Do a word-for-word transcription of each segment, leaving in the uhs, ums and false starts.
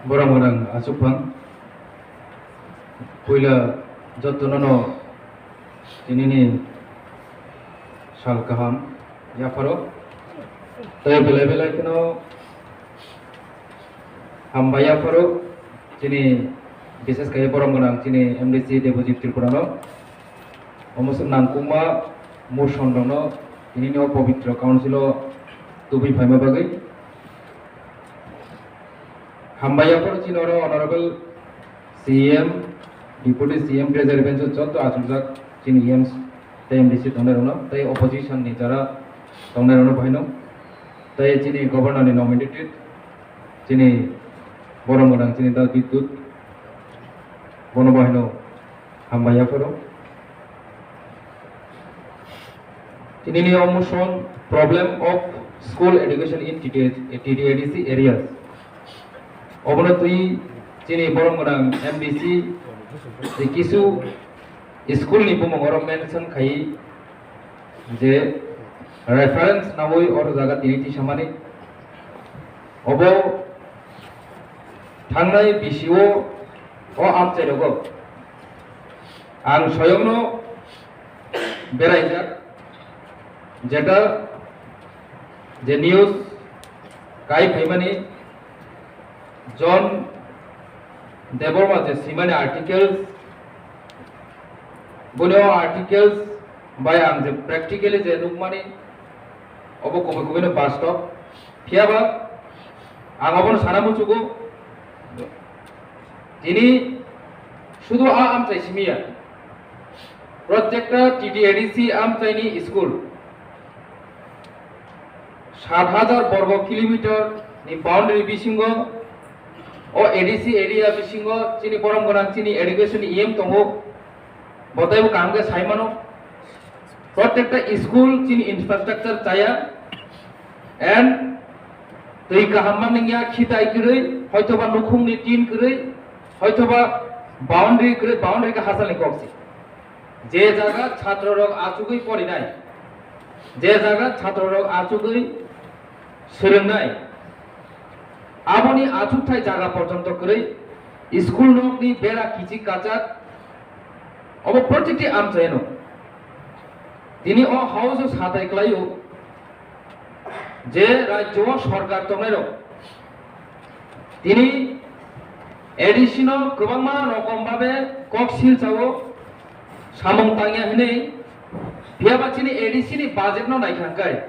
Borok gwnang achukphang, puila jotono no tinini sal kaham yapharo. Tei belai belai kheno hambai yapharo chini, bises khe borok gwnang chini M D C Debojit Tripura no. Omo se nangkukma motion rokno tinini o pobitro council o tubui phaima bagwi. Hambai yapharo chini oro honorable C M, Deputy C M, Treasury Bench o joto achukjak chini E Ms tei M D C tongnairokno tei opposition ni jara tongnairokno bahaino tei chini governor ni nominated chini borok gwnang chini da Bidyut bono bahaino hambai yapharo. Tinini o motion problem of school education in T T A D C areas. Obono twi chini borok gwnang M D C tei kisu school ni bumung oro mention khai je reference nawi oro jaga tini tisamani. Obo thangnai bisio o amchai rogo ang soyongno beraijak, jeta je news kai phaimani John Debbarma je simani articles, boni o articles bai ang je practically je nukmani, obo kubui kubui no bastob. Phiyaba ang obono sana muchugo, tini sudu a amchai simiya, protekta T T A D C amchaini school, sat hajar borgo kilometer ni boundary bisingo, o A D C area bisingo chini borom gwnang chini education ni E M tongo, bo teibo kaham khe sai mano. Protekta school chini infrastructure chaya, and twi kaham manliya, khitai kwrwi, hoitoba nukhungni tin kwrwi, hoitoba boundary kwrwi, boundary khe hachalni kok se. Je jaga chhatro rok achugwi porinai, je jaga chhatro rok achugwi swrwngnai, aboni achukthai jaga porjonto kwrwi, school nokni bera kichik kachak, obo protikti amchaino. Tini o house o satai klaio. Je rajyo o sorkar tongnairok tini A D C no kwbangma rokom babe kok silchao, samung tangya hinwi, phiyaba chini A D C ni budget no naikha hwnkhe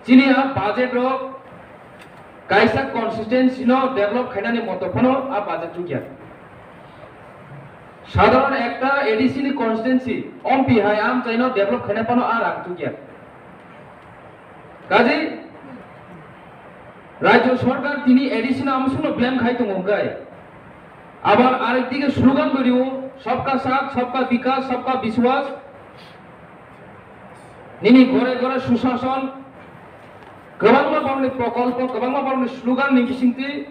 chini a budget rok kaisa constituency no develop khainani moto phano a budget chukya. Sadharon ekta A D C ni constituency, ompi hai amchaino develop khaina phano a rang chukya. Kaje rajyo sorkar tini A D C no amsukno blame khai tongo hwnkhe, abar arekdike slogan bo rio, "Sabka Saath, Sabka Vikas, Sabka Vishwas." Nini gore gore susason, kwbangma borokni prokolpo, kwbangma borokni slogan ni bisingtwi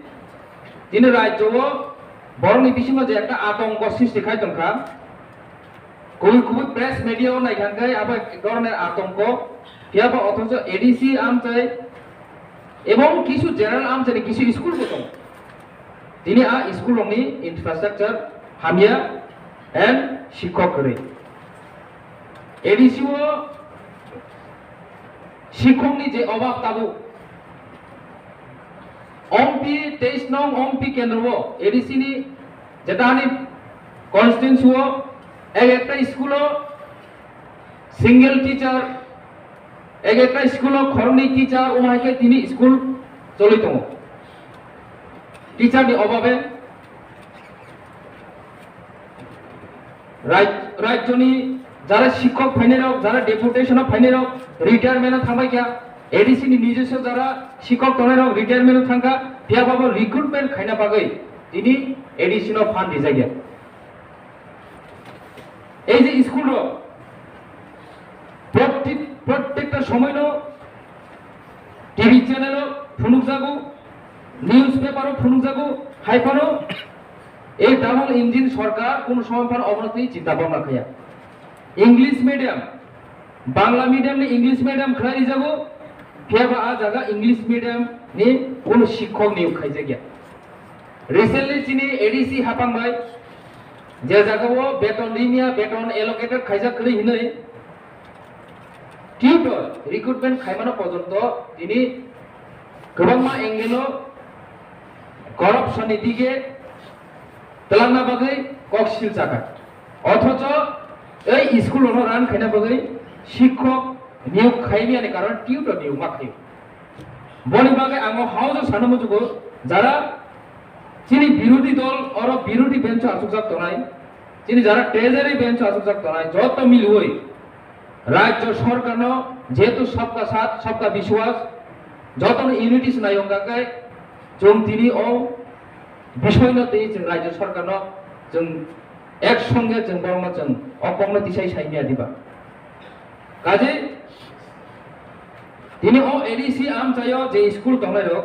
tini rajyo o borokni bisingo je ekta atongo sristi khai tongkha. Kubui kubui press media o naikha hwnkhe abo ek dhoroner atongo, phiyaba othocho A D C amchai ebong kisu general amchaini kisu school bo tongo. Tini a school rokni infrastructure hamya and shikhok kwrwi. A D C o shikhokni je obab tabuk, ompi teis nong ompi kendro o A D C ni jeta ani constituency o ek ekta school o single teacher, ek ekta school o khoroknwi teacher, omo hai khe tini school choli tongo. Teacher ni obabe raj-, rajyoni jara shikhok phainai rok, jara deputation o phainai rok retirement o thangbai kha, A D C ni nijoswo jara shikhok tongnai rok retirement o thangkha, phiya babo recruitment khaina bagwi tini A D C no phan rijak ya. Ei je school rok, prottek-, prottekta somoino T V channel o phunukjago, newspaper o phunukjago, hai phano ei double engine sorkar kono somoy phano obono twi chinta bhabna khaiya. English medium, Bangla medium ni English medium khlai rijago, phiya ba a jaga English medium ni kono shikhok niyok khaijak ya. Recently chini A D C hapang bai je jagao beton rimya, beton allocated khaijak kwrwi hinwi tutor recruitment khaimano porjonto tini kwbangma angle-o corruption ni dige twlangna bagwi kok sil chakha. Othocho ei school-o run khaina bagwi shikhok niyok khaimya ni karon tutor niyok ma khaio. Boni bagwi ang o house-o sana muchugo, jara chini birodhi dol oro birodhi bench-o achukjak tongnai, chini jara treasury bench-o achukjak tongnai, joto milwi Rajya Sarkarno jehetu sabka saath, sabka biswas, jotono unity se nai wngkha khe chwng tini o bisoyno twi chwng Rajya Sarkarno chwng ek songe chwng borokno chwng o kokno tisai saimya diba. Kaje tini o A D C amchaio je school tongnairok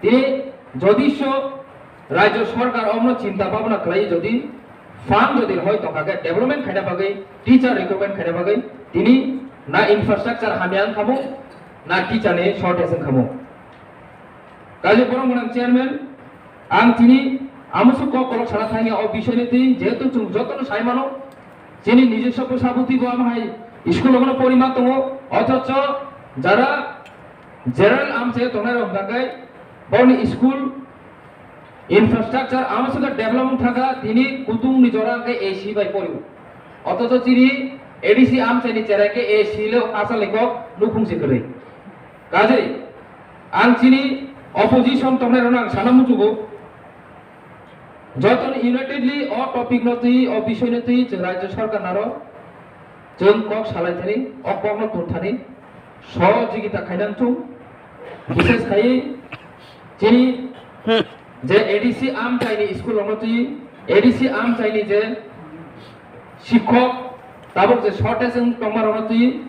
tini jodisho Rajya Sarkar omno chinta bhabna khlai jodi fund jodi hoi tongkha khe development khaina bagwi, teacher recruitment khaina bagwi tini na infrastructure hamya wngkha mung, na teacher ni shortage wngkha mung. Kaje borok gwnang chairman, ang tini amusu kok kolok sana thangya o bisoi ni twi, jehetu chwng jotono sai mano, chini nijoswo bwsabwtwi bo ama hai school o bono porima tongo, othocho jara general amchaio tongnai rok hwnkha khe boni school infrastructure ama saka develop wng thaka tini kutung ni jora hwnkhe A C bai porio. Othocho chini A D C amchai ni cherai khe A C le asal ni kok nukhung se kwrwi. Kaje ang chini opposition tongnai rok ang sana muchugo. Jotono unitedly o topic no twi, o bisoi no twi chwng Rajya Sarkar naro chwng kok salai thani, o kok no tun thani, sohojogita khainang thung. Bishes khai chini je A D C amchai ni school rok no twi, A D C amchai ni je shikhok tabuk je shortage wng tongma rok no twi,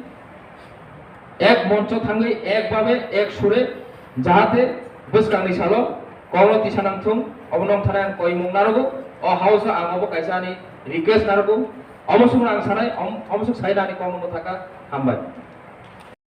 ek moncho thangwi ek babe ek sure jahate bwskangni salo kokno tisa nang thung, obo nong thani ang koimung narogo. O house o ang obo kaisa ani request narogo. Omo suk ang sanai, om-, omo suk sai nani kokno mwthaka hambai.